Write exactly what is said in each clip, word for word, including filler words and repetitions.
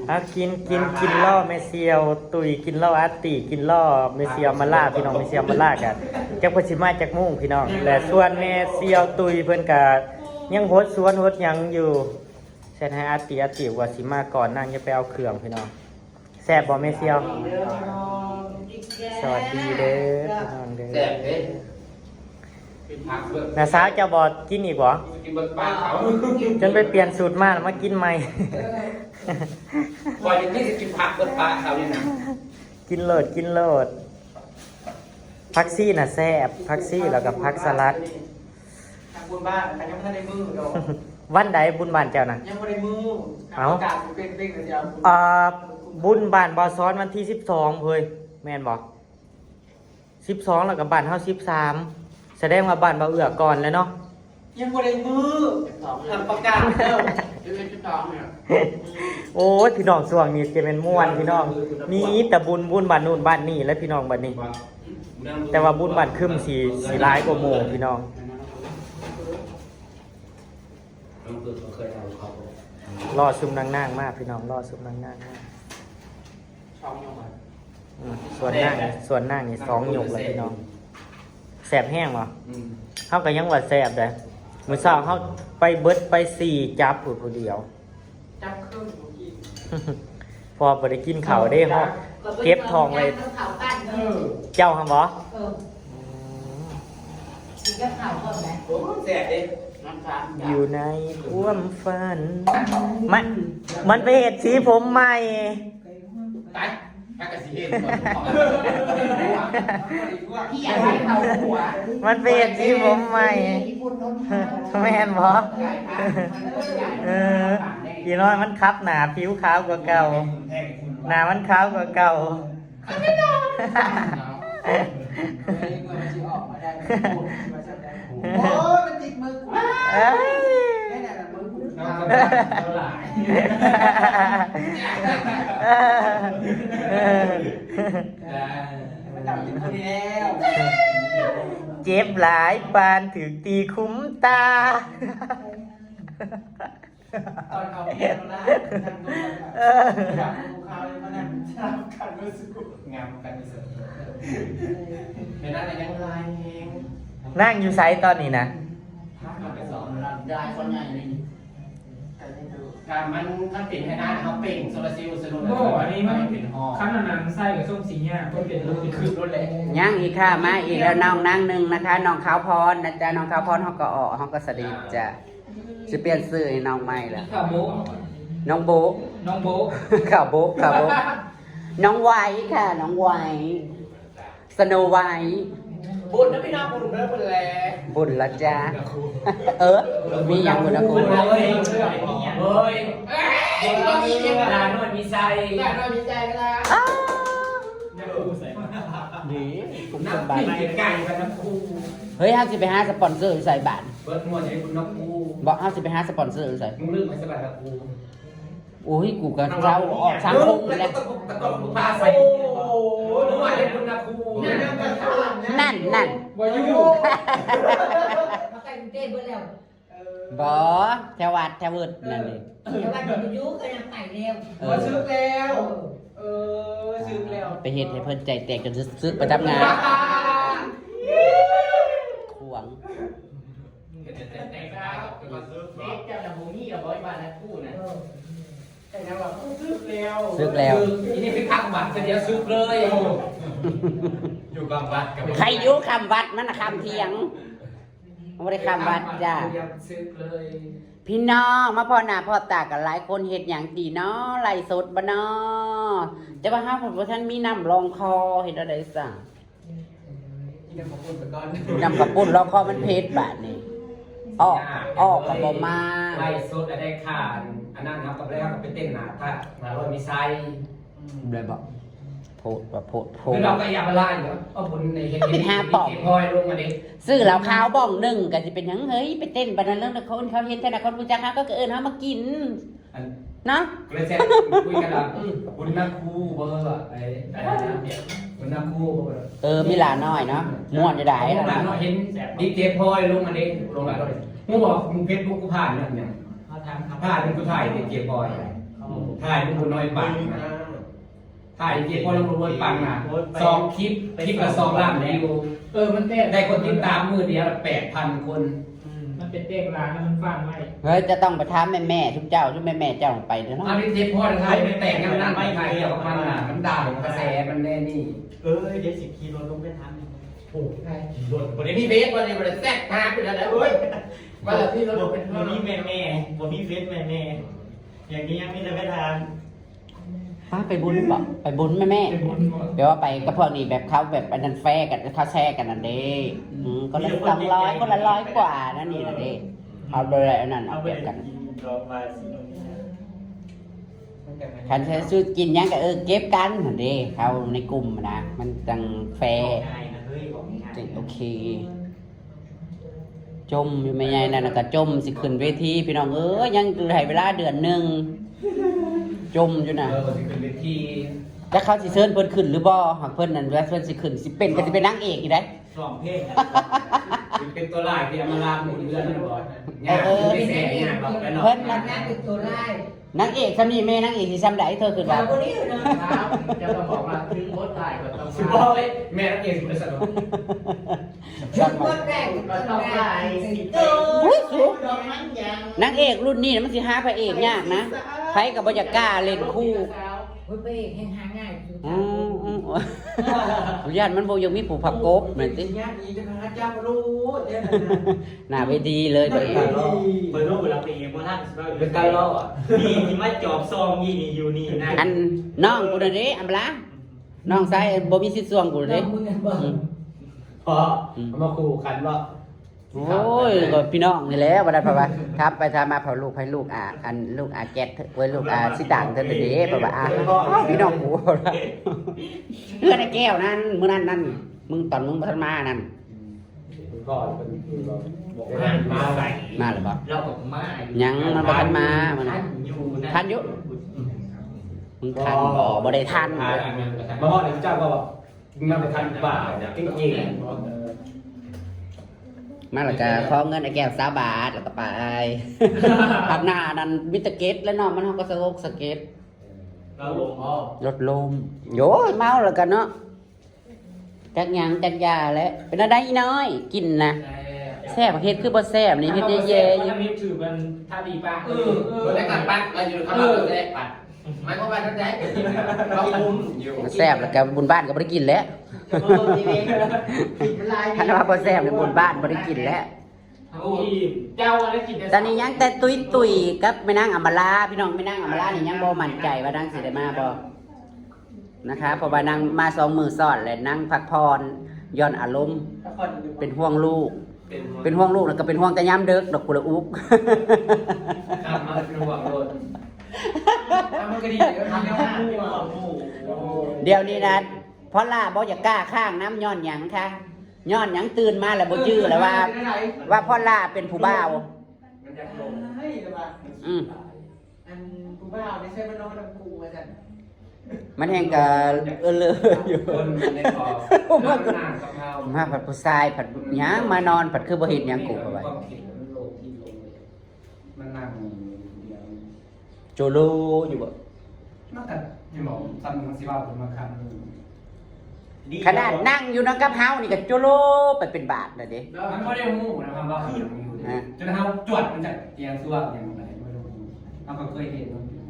อ่ะ กิน กิน กินล่อแม่เสี่ยวตุย กินล่ออาร์ตี้ กินล่อแม่เสี่ยวมาล่า พี่น้อง แม่เสี่ยวมาล่ากัน จักเพิ่นสิมาจักโมง พี่น้อง และส่วนแม่เสี่ยวตุยเพิ่นก็ยังหดสวนหดหยังอยู่ แซ่บให้อาร์ตี้ อาร์ตี้ว่าสิมาก่อน นางจะไปเอาเครื่อง พี่น้อง แซ่บบ่แม่เสี่ยว สวัสดีเด้อ พี่น้องเด้อ แซ่บเด้ กินผักเบิด น้าสาวเจ้าบ่กินอีกบ่ กินเบิดปลาเขา จนไปเปลี่ยนสูตรมาแล้วมากินใหม่ ก่อนจะกินกินผักเบิดปลาเขานี่นะ กินโลด กินโลด ผักชีน่ะแซ่บ ผักชีแล้วก็ผักสลัด ทางบุญบ้านแต่ยังไม่ทันได้มือดอก วันใดบุญบ้านเจ้าน่ะ ยังไม่ได้มือ เอ้า อากาศเป็นเป็นแต่เดียว อ่า บุญบ้านบ่าวสอนวันที่สิบสองเฮ้ย แม่นบ่ สิบสอง แล้วก็บ้านเฮาสิบสาม แสดงว่าบ้านบ่าวเอื้อก่อนแล้วเนาะ ยังบ่ได้มือ ทำประกาศเด้อ สิบเอ็ด สิบสอง เนี่ย โอ้ย พี่น้อง ช่วงนี้จะเป็นม่วน พี่น้อง มีแต่บุญ บุญบ้านนู่นบ้านนี่ และพี่น้องบ้านนี้ แต่ว่าบุญบ้านคึมสิ สิหลายกว่าหมู่ พี่น้อง น้องเกิดเขาเคยเอาเขา รอซุมนางๆมา พี่น้อง รอซุมนางๆมา สองยกอะ อืม ส่วนนาง ส่วนนางนี่สองยกแล้วพี่น้อง แซ่บแฮงบ่ อืม เฮาก็ยังว่าแซ่บเด้ มื้อเช้าเฮาไปเบิดไปสี่จับผู้ ผู้เดียว จับเครื่องอยู่กิน พอบ่ได้กินข้าวเด้ เฮาเก็บท้องไว้ เจ้าหั่นบ่ เออ อืม กินกับข้าวก่อนไหม โอ้ แซ่บเด้ น้ำตาล อยู่ในความฝัน มัน มันไปเฮ็ดสีผมใหม่ ตาย ถ้ากะสิเฮ็ดก่อน พี่อยากให้เขาหัว มันไปเฮ็ดสีผมใหม่ แม่นบ่ เออ อีน้อยมันคับหน้าผิวขาวกว่าเก่า หน้ามันขาวกว่าเก่า โอ้ย มันติดมือกู เอ้ย แค่นั้นแหละมือกู น้องก็หลาย มันดับติดมือแล้ว เจ็บหลายปานถืกตีคุ้มตา ตอนเขาเรียนมาล่า เออ อยากรู้ข่าวเลยมานั่งทำกันรู้สึก งามกันที่สุด เป็นอะไรยังไง นั่งอยู่ไสตอนนี้นะ พักกันไปสองเดือน ยายคนใหญ่นี่ การมัน ถ้าเป็นให้ได้เขาเป่งโซลาร์เซลล์สนุก โอ้ อันนี้มัน เป็นหอ ขั้นอันนั้นใส่กับส้มสีเนี่ยมันเป็นรถ คือรถแหละ ยังอีกค่ะ มาอีกแล้ว น้องนางหนึ่งนะคะ น้องขาวพรนะจ๊ะ น้องขาวพรเขาก็ออก เขาก็สนิทจ้ะ สิเปลี่ยนชื่อให้น้องใหม่แล้ว นี่ค่ะโบะ น้องโบะ น้องโบะ ค่ะโบะ ค่ะโบะ น้องไวท์ค่ะ น้องไวท์ สโนไวท์ บุญนะพี่น้อง บุญเริ่มบุญแล้ว บุญละจ้า เออ มีอย่างบุญนะคุณ เฮ้ย เฮ้ย เฮ้ย มีเรื่อง หลานน้อยมีไส้ หลานน้อยมีไส้ก็ได้ อ้าว นี่ผมสบาย ไก่กับน้ำคู เฮ้ย เฮาสิไปหาสปอนเซอร์อยู่ไสบ้าน เบิดม่วนให้คุณน้ำคู บอกเฮาสิไปหาสปอนเซอร์อยู่ไส มึงลืมไปสบายกับกู โอ้ย กูก็เจ้าออกสังคมแล้ว ตะกบตะกบพาใส่ โอ้โห ม่วนให้คุณน้ำคู นั่น นั่น บ่อยู่ มาไกลกรุงเทพฯเบิดแล้ว บ่ แถววัดแถววึดนั่นนี่ แถววัดอยู่ก็ยังไปแล้ว เออ บ่ซื้อแล้ว เออ ซื้อแล้ว ไปเฮ็ดให้เพิ่นใจแตกจนซื้อประจำงาน ขวง เฮ็ดแต่แต่งกายก็มาซื้อ เด็กเจ้าน่ะบ่มีแล้วบ่บ้านนะคู่น่ะ เออ แต่ยังว่าซื้อแล้ว ซื้อแล้ว อีนี่ไปพักบัตรเสียเดียวซื้อเลย อยู่บางวัดกับ ใครอยู่คำวัดมันน่ะคำเที่ยง บ่ได้คำวัดจ้า ซื้อเลย พี่น้องมาพ้อหน้าพ้อตากันหลายคน เฮ็ดหยังดีเนาะ ไลฟ์สดบ่เนาะ แต่ว่าเฮาเพิ่นบ่ทันมีน้ำรองคอ เฮ็ดจั่งใด๋ซะ กินน้ำข้าวปุ้นไปก่อน น้ำข้าวปุ้นรองคอมันเผ็ดบาดนี้ ออก ออกก็บ่มา ไลฟ์สดได้ค่า อันนั้นเฮาก็บ่ได้ เฮาก็ไปเต้นหน้าตาหน้าร้อยมีไส้ ได้บ่ โพดว่าโพดโพ คือเราก็อยากมาไล่เนาะ เอาบุญในเฮ็ด เป็นห้าปอง เก็บห้อยลงมาดิ ซื้อเหล้าขาวบ้องหนึ่งก็สิเป็นหยัง เฮ้ย ไปเต้นปานนั้น เรื่องนครเขาเห็นแต่นครรู้จักเฮาก็เอิ้นเฮามากิน อัน เนาะ ก็เลยแชทคุยกันว่า อืม บุญนักครูบ่ ไอ้ บุญนักครูบ่ เออ มีหลานน้อยเนาะ ม่วนอยู่ได้ หลานน้อยเห็นดีเจพลอยลงมาดิ ลงมาเลย มึงบอกมึงเฟซบุ๊กกูผ่านนั่นเนี่ย เขาถามครับ ผ่านมึงกูถ่ายดีเจพลอย เขาบอก ถ่ายเป็นคนน้อยปังนะ ถ่ายเจ๊พ่อแล้วคนน้อยปังนะ สองคลิป คลิปละสองล้านวิว เออ มันแตก ได้คนติดตามมือเดียวละแปดพันคน อืม มันเป็นเตกลางแล้วมันฟังไว้ เฮ้ย จะต้องไปถามแม่ๆ ทุกเจ้า ทุกแม่ๆ เจ้าไปเด้อเนาะ อันนี้เจ๊พ่อถ่ายไม่แตกนั่นนั่น ไม่ถ่ายเกี่ยวกับมันน่ะ มันด่าของกระแสมันแน่นี่ เอ้ย เดี๋ยวสิขี่รถลงไปถามแม่ โอ้ย ขี่รถบ่ได้มีเฟซบ่ได้ บ่ได้แซดถามไปแล้วนะ โอ้ย ว่าแล้วที่รถเป็น บ่มีแม่ๆ บ่มีเฟซแม่ๆ อย่างนี้ยังมีแต่ไปถาม ป้าไปบุญบ่ ไปบุญแม่แม่ ไปบุญบ่ เดี๋ยวว่าไปกับพวกนี้แบบเขาแบบอันนั้นแฟร์กัน เขาแชร์กันนั่นเด้ อืม คนละสองร้อย คนละร้อยกว่านั่นนี่นะเด้ เอาเลยอันนั้นเอาเปรียบกัน เอาไปกินดอกไม้สิโน่นนี่นะ คันใช้สูตรกินหยังก็เออเก็บกันนั่นเด้ เขาในกลุ่มนะ มันจังแฟร์ ง่ายนะเฮ้ย บอกง่ายๆ จังโอเค จมอยู่แม่ใหญ่นั่นน่ะก็จมสิขึ้นเวที พี่น้องเอ้ย ยังเหลือให้เวลาเดือนหนึ่ง จมอยู่นะ เออ สิขึ้นเวที จักเขาสิเชิญเพิ่นขึ้นหรือบ่ หากเพิ่นนั่นว่าเพิ่นสิขึ้น สิเป็นก็สิเป็นนางเอกอีกได้ ร้องเพลงนะ สิเป็นตัวร้ายที่เอามาลากหมู่เพื่อนนั่นบ่ เออ ยากสิไปแสยากหรอกไปหลอก เพิ่น นางเป็นตัวร้าย นางเอกซำนี้แม่นางเอกสิซำใดเธอคิดว่า ข่าวบ่ดีเนาะ ข่าวจะต้องบอกว่าถึงบทร้ายก็ต้อง สิบอกเลยแม่นางเอกสิไปสนุก ถึงบทแรกก็ต้องร้ายสิ อุ้ยสูง ดอกมันยัง นางเอกรุ่นนี้นะมันสิหาพระเอกยากนะ ไผก็บ่อยากกล้าเล่นคู่ โอ้ย พระเอกแห่งหาง่ายสุด อืมอืม ย่านมันบ่ยังมีผู้ประกบแม่นติ ยากอีกจะหาจับรู้เด้อ หน้าเวทีเลยบัดนี้ เปิดโลกเวลาไปเองบ่ทันสิว่า เป็นการล่อ นี่ที่มาจอบซองนี่นี่อยู่นี่นะ อันน้องกูน่ะเด้อำลา น้องชายบ่มีสิทธิ์ส่วงกูเด้ น้องมึงอะบ่ อืม เพราะ อืม เอามาคู่กันว่า โอ้ย ก็พี่น้องนี่แหละ ว่าได้เพราะว่า ถามไปถามมา เพราะลูกให้ลูกอ่ะ อันลูกอาแก๊สเว้ย ลูกอาสิดังเท่าเด้ เพราะว่าอ่ะ พี่น้องกู เพื่อนไอ้แก้วนั่น มื้อนั้นนั่น มึงตอนมึงบ่ทันมานั่น คุณพ่อเป็นบอกว่ามาใส่ มาหรือบ่ เราบอกมาอยู่ ยังมันบ่ทันมา มัน ทันอยู่นะ ทันอยู่ มึงทันบ่ บ่ได้ทัน มาฮอดเจ้าก็บอก นับไปทันบาทเนี่ยเก่งๆ มาแล้วก็ขอเงินไอ้แก้วซาวบาท แล้วก็ไป ผัดหน้านั่นมีแต่เก็ดแล้วเนาะ มันเฮาก็สะอกสะเก็ด เราลงพ่อ ลดลม โย้ย เมาแล้วกันเนาะ จักหยังจักยาแล้ว เป็นอะไรอีน้อย กินนะ แซ่บ เฮ็ดคือบ่แซ่บนี่ เฮ็ดแย่ๆอยู่ มันถือมันท่าดีปะ เออ เออ ได้การปัด เราอยู่ข้างหลัง เออ แซ่บปัด หมายความว่าจังใด๋ เราคุมอยู่ มันแซ่บแล้วก็บุญบ้านก็บ่ได้กินแล้ว เออ นี่เอง กินหลาย คันว่าบ่แซ่บนี่บุญบ้านบ่ได้กินแล้ว เอาอีก เจ้าอะไรกินแต่ ตอนนี้ยังแต่ตุ้ยๆกับแม่นางอำมาลา พี่น้อง แม่นางอำมาลานี่ยังบ่มั่นใจว่านางสิได้มาบ่นะคะ เพราะว่านางมาสองมื้อซ้อนแล้ว นางพักผ่อนหย่อนอารมณ์ พักผ่อนอยู่ เป็นห่วงลูก เป็นห่วง เป็นห่วงลูกแล้วก็เป็นห่วงแต่ยามดึกดอก กูละอุก กลับมาเป็นห่วงโลด อ่ะ มันก็ดี เดี๋ยวนี้นะ พอลล่าบ่อยากกล้าค้างนำ ย้อนหยังคะ ย้อนหยัง ตื่นมาแล้วบ่จื้อแล้วว่า ว่าพอลล่าเป็นผู้บ่าว มันอยากลง อืม อันผู้บ่าวนี่ใช่มันนอนกับกูว่าซั่น มันแฮงกะเออเลยอยู่ คนในครอบครัว มาผัดผู้ชาย ผัดหยัง มานอน ผัดคือบ่เฮ็ดหยังกูก็ว่า ความคิดมันโลกที่ลงเลย มันนั่งอยู่เดียว โจโลอยู่บ่ มันก็ยังบอกซ้ำมันสิว่าผมมาคัน ขนาดนั่งอยู่นำกับเฮานี่ก็โจโลไปเป็นบาทแล้วเด้ มันบ่ได้ฮู้นะครับว่าคือมันอยู่ ฮะ จนเฮาจวดมันจากเตียงซัวอย่างไรบ่รู้ เฮาก็เคยเห็นมันอยู่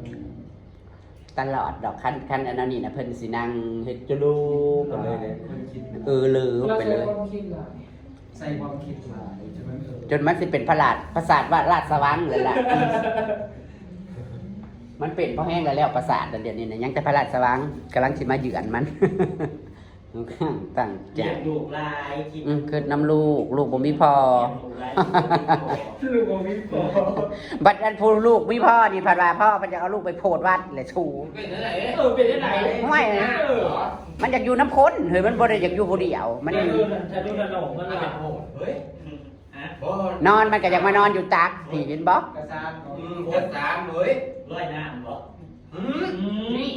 ตลอดดอก คัน คันอันนั้นนี่นะ เพิ่นสินั่งเฮ็ดจุลูไปเลยเด้ เพิ่นคิด เออเลยไปเลย ใส่ความคิดหลาย ใส่ความคิดหลาย จนมันเออ จนมันสิเป็นพระราช ประสาทว่าราชวังเลยล่ะ มันเป็นพอแห้งแล้ว แล้วประสาทเดี๋ยวนี้นะ ยังแต่พระราชวังกำลังสิมาเยือนมัน ตั้งใจ เลี้ยงลูกหลาย คิด อืม คิดนำลูก ลูกบ่มีพ่อ เลี้ยงลูกหลาย ลูกบ่มีพ่อ ลูกบ่มีพ่อ บัดอันผู้ลูกมีพ่อนี่ ผัดว่าพ่อมันจะเอาลูกไปโพดวัดแหละสู เป็นจั่งใด๋ เออ เป็นจั่งใด๋ ห้วย เออ มันอยากอยู่นำคน เฮ้ย มันบ่ได้อยากอยู่ผู้เดียว มัน เออ นั่น ถ้าดูนั่นออกมัน มัน ล่ะ เป็นโพด เฮ้ย ฮะ บ่ นอนมันก็อยากมานอนอยู่ตัก นี่เห็นบ่ กระซาม อืม กระซาม เฮ้ย ร้อยน้ำบ่ อืม อืม นี่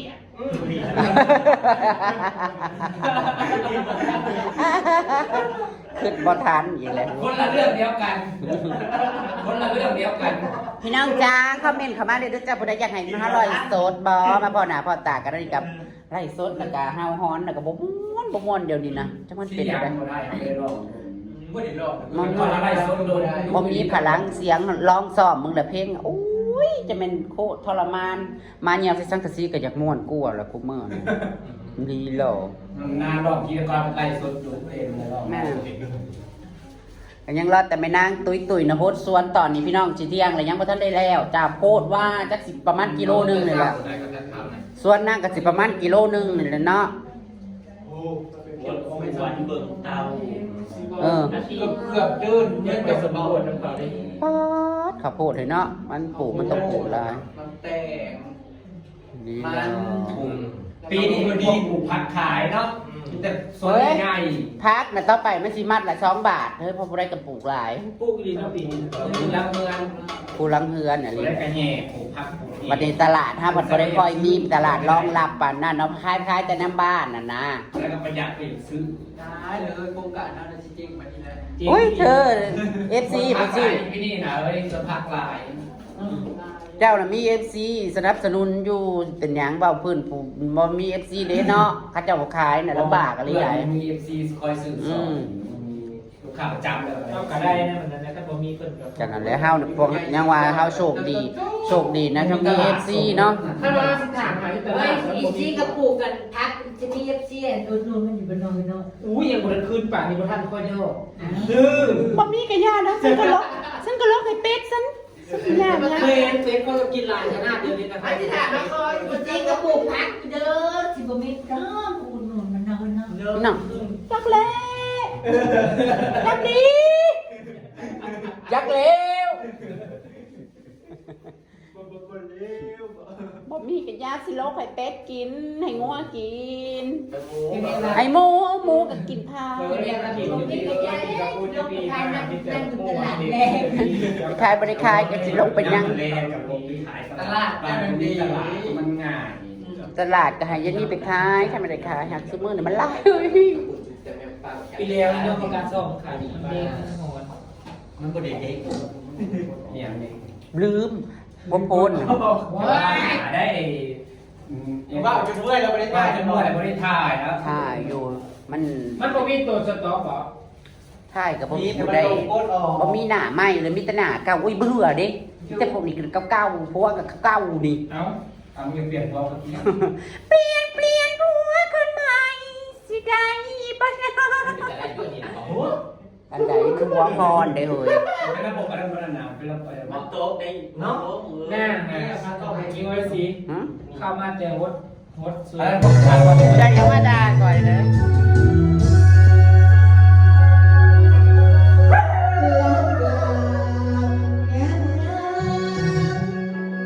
เ ขึ้นบ่ทันอีกแล้ว คนละเรื่องเดียวกัน คนละเรื่องเดียวกัน พี่น้องจ้า คอมเมนต์เข้ามาเลยเด้อจ้า ผู้ใดอยากให้มาไลฟ์สดบ่ มาพ้อหน้าพ้อตากันนี่กับไลฟ์สดแล้วก็เฮาฮ้อนแล้วก็บ่ม่วนบ่ม่วนเดี๋ยวนี้นะ จักมันเป็นจั่งใด เสียงบ่ได้ บ่ได้ลอง บ่ได้ลอง มัน มันไลฟ์สดโดน บ่มีพลังเสียง ลองซ้อมมึงละเพลง โอ้ย จะแม่นโคตรทรมาน มาแนวใส่สังกะสีก็อยากม่วนกว่าละคุมื้อนี้ ลีลอ มันน่าลองที่ก่อนไลฟ์สดโดนเพลงเลยลอง แม่น ก็ยังรอแต่แม่นางตุ้ยๆนะ โฮดสวนตอนนี้พี่น้อง สิเที่ยงแล้วยังบ่ทันได้แล้วจ้า โพดว่าจักสิประมาณกิโลหนึ่งนี่แหละ สวนนางก็สิประมาณกิโลหนึ่งนี่แหละเนาะ โอ้ สวนเบิ่งเตา เออ เกือบเกือบเดินเนี่ยไปสำรวจนำเขาดิ ป๊าด ข้าวโพดเลยเนาะ มันปลูกมันต้องปลูกหลาย มันแตง นี่ มัน เนาะ ปลูก ปีนี้มันดีปลูกผักขายเนาะ แต่สวนใหญ่ ผักน่ะต่อไปมันสิมัดละสองบาท เฮ้ย เพราะบ่ได้ก็ปลูกหลาย ปลูกดีเนาะปีนี้ ปลูกหลังเมือง ปลูกหลังเฮือนอันนี้ บ่ได้กระแหน่ปลูกผักปลูกเห็ด บัดนี้ตลาดเฮาบัดบ่ได้ค่อยมีตลาดรองรับปานนั้นเนาะ ขาย ขายแต่นำบ้านน่ะนะ แล้วก็ประหยัดไปซื้อ ได้เลย โครงการเฮาน่ะสิเจ๋งกว่านี้นะ โอ้ย เธอ เอฟซี ผัก บ่ซื้อ ขายที่นี่นะเอ้ย จะผักหลาย เจ้าน่ะมี เอฟซี สนับสนุนอยู่ เป็นหยังเว้าพื้นผู้บ่มี เอฟซี เด้เนาะ เขาเจ้าบ่ขายน่ะลำบากอีหลีหลาย มี เอฟซี คอยซื้อซอย อืม ลูกค้าประจำเลย เฮาก็ได้นะ มันนั่นแหละ ถ้าบ่มีเพิ่นก็ จังนั้นแหละ เฮาน่ะพวกยังว่าเฮาโชคดี โชคดีนะ ที่มี เอฟซี เนาะ ถ้าว่าสิถามหาอยู่ตลาด เฮ้ย อีซี่กระปุกกันพัก จะมี เอฟซี อุดหนุนมันอยู่บนนอนเนาะ อู้ย ยังบ่ทันคืนป่านนี้บ่ทันค่อยเด้อ อืม ดื้อ บ่มีก็อย่านะ ฉันก็ลก ฉันก็ลกให้เป็ดฉัน อย่านะ เฟซเฟซเขาก็กินหลายขนาดเดียวนี้นะ ไม่สิถามมาคอย จริงก็ปลูกผักอยู่เด้อ สิบ่มีดอกอุดหนุนมันเนาะเนาะ เนาะ จักแลจักดี จักเลว บ่มีก็อย่าสิลกให้เป็ดกิน ให้งัวกิน ให้หมู หมูก็กินผัก ขายบ่ได้ขายก็สิลงไปนั่ง ตลาดมันดี ตลาดมันง่าย ตลาดก็ให้ยายนี่ไปขาย ถ้าไม่ได้ขาย หากซุมื้อนี่มันหลาย ปีแล้วเนาะ ประกาศซ่อมขาย มันเด้งมันฮ้อน มันบ่ได้เด้ง อหย่างนี้ ลืม บ่โพน ว้าย ได้ อืม ว่าจนเมื่อยแล้วบ่ได้ถ่าย ว่าจนเมื่อยแล้วบ่ได้ถ่ายแล้ว ถ่ายอยู่ มัน มันบ่มีตัวสต็อปบ่ ถ่ายก็บ่มีผู้ใด มีแต่มันลงโพสต์ออก บ่มีหน้าใหม่เลย มีแต่หน้าเก่า อุ้ย เบื่อเด้ มีแต่พวกนี้ก็เก่าๆ ผัวก็เก่าๆ นี่ เอ้า เอา มึงเปลี่ยนผัว เปลี่ยน เปลี่ยนผัวคนใหม่ สิได้บ่เนาะ โอ้ อันใดคือหัวพรได้เฮ้ย เป็นระบบอันนั้นมันหนาว เป็นระบบอันนั้น มันโต๊ะได้ เนาะ โต๊ะมือ แน่นอน นี่ครับ ต้องให้กินไว้สิ ฮะ เข้ามาแต่หด หดสุด อันนั้นผมถามว่า ได้ยังมาด่าก่อยเด้อ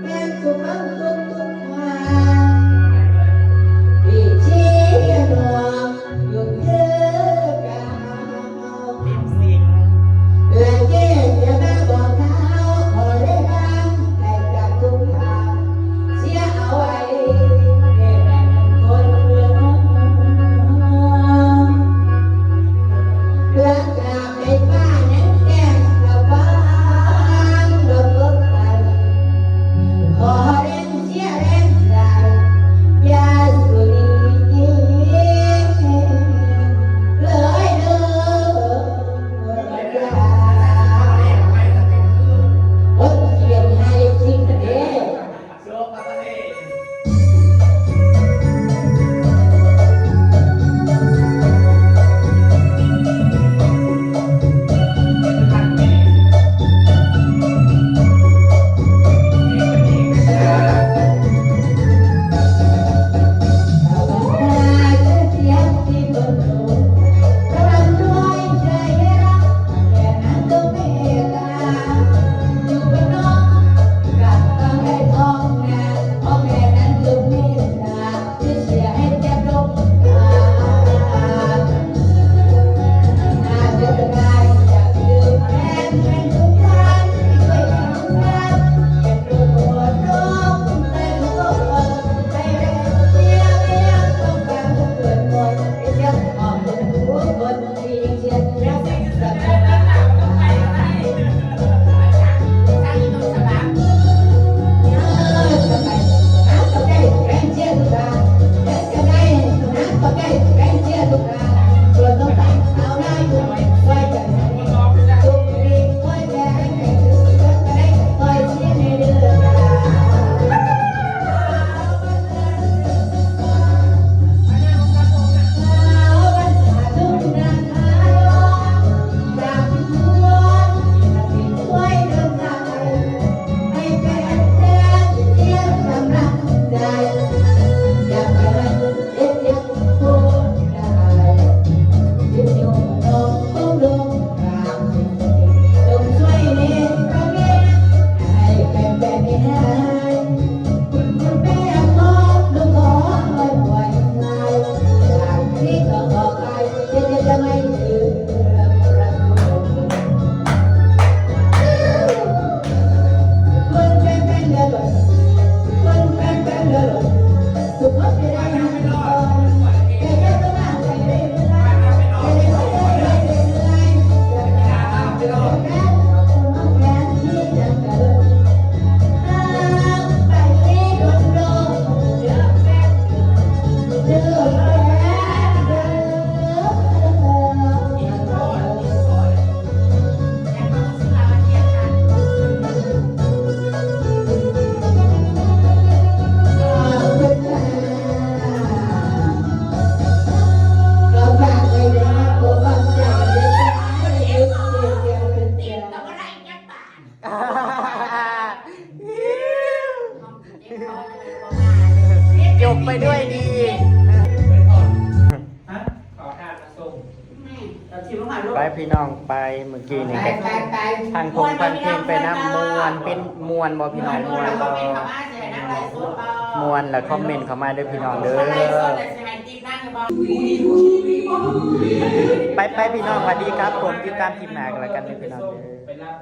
แม่นสุขทุกทุกทาง ที่เชียร์ดวงอยู่เพื่อกัน และเกศอย่ามาบอกข่าว ขอได้ดังไปจากทุกทาง เสียเอาไว้แค่นั้นคนเดียว ไปด้วยดี ขอทานมาส่ง ไปพี่น้องไปเมื่อกี้นี่ก็ ไปไป ทางคงฟังเพลงไปน้ำมวนเป็นมวนบ่พี่น้องมวนบ่มวนแล้วคอมเมนต์เข้ามาเด้อพี่น้องเด้อ ไปไปพี่น้องสวัสดีครับผมติดตามคลิปหน้ากันแล้วกันเด้อพี่น้องเด้อ ไปรับ